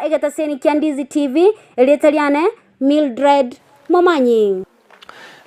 Egetaseni kia Ndizi TV, erieta riane Mildred Momanyi.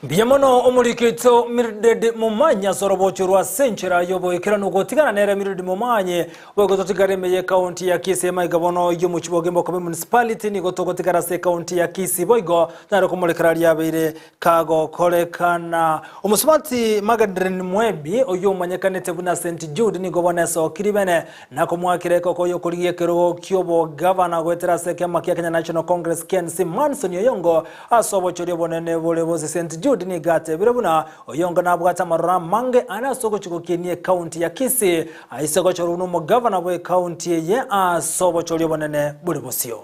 Mbuya mono omoriki oito Mildred Momanyi ase orobocho rwa ase enchera y'oboikeranu gotigana nere Mildred Momanyi boigo totigare ime y'ekaunti ya Kisii amaiga bono y'omochie bwa Ogembe Municipality nigo togotigara ase ekaunti ya Kisii boigo tonyare komorekera riabeire Kagokorekana. Omosubati Magdalene Mwebi, oyio omanyekanete buna St Jude nigo bono esokiri bene na komoakera ekoko y'okorigia ekerogo ki'obogavana goetera ase ekiama kia Kenya National Congress, KNC, Manson Oyongo ase obochori obonene bore bose. St Jude nigo atebire buna Oyongo nabwate amaroro amange are ase ogochia gokinia ekaunti ya Kisii aise gochorwa buna omogavana bw'ekaunti eye ase obochori obonene bore bosio.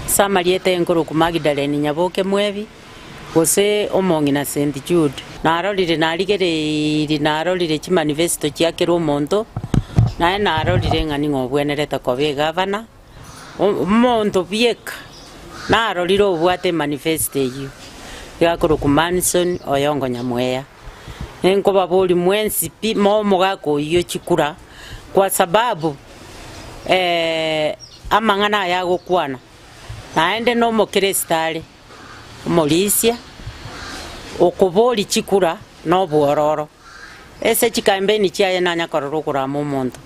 Ase amarieta enkorokwa Magdalene Nyaboke Mwebi, gose omong'ina St. Jude. Narorire narigereirie narorire chimanifesto chia kera omonto, naye narorire ng'a ning'o obwenerete koba egavana, omonto bieka narorire obwate emanifesto eyio, iga akorokwa Manson Oyongo Nyamweya. Nkobaboria mwensi pi momogaka oyio chikura, kwa sababu amang'ana aya agokwana, naende nomokristo are, omorisia, okoboria chikura na obwororo. Ase chikampeni chiaye nanya korora okorama omonto,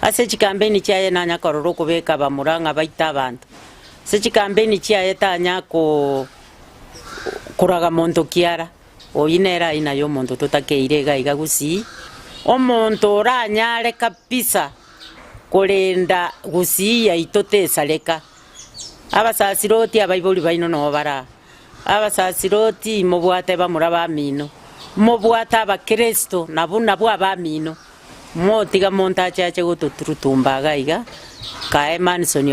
ase chikampeni chiaye nanya korora okobeka abamura ng'a baite abanto, ase chikampeni chiaye tanya koo koraga monto kiara. Oyio nere aina y'omonto totakeire iga iga gusii, omonto oranyare kabisa korenda gusii yaito tesareka. Abasasiroti abaibori baino noo bare aa, abasasiroti mobwate bamura bamino, mobwate abakristo nabwo nabwo abamino, motiga monto ache ache gototurutumba iga iga, kae Manson.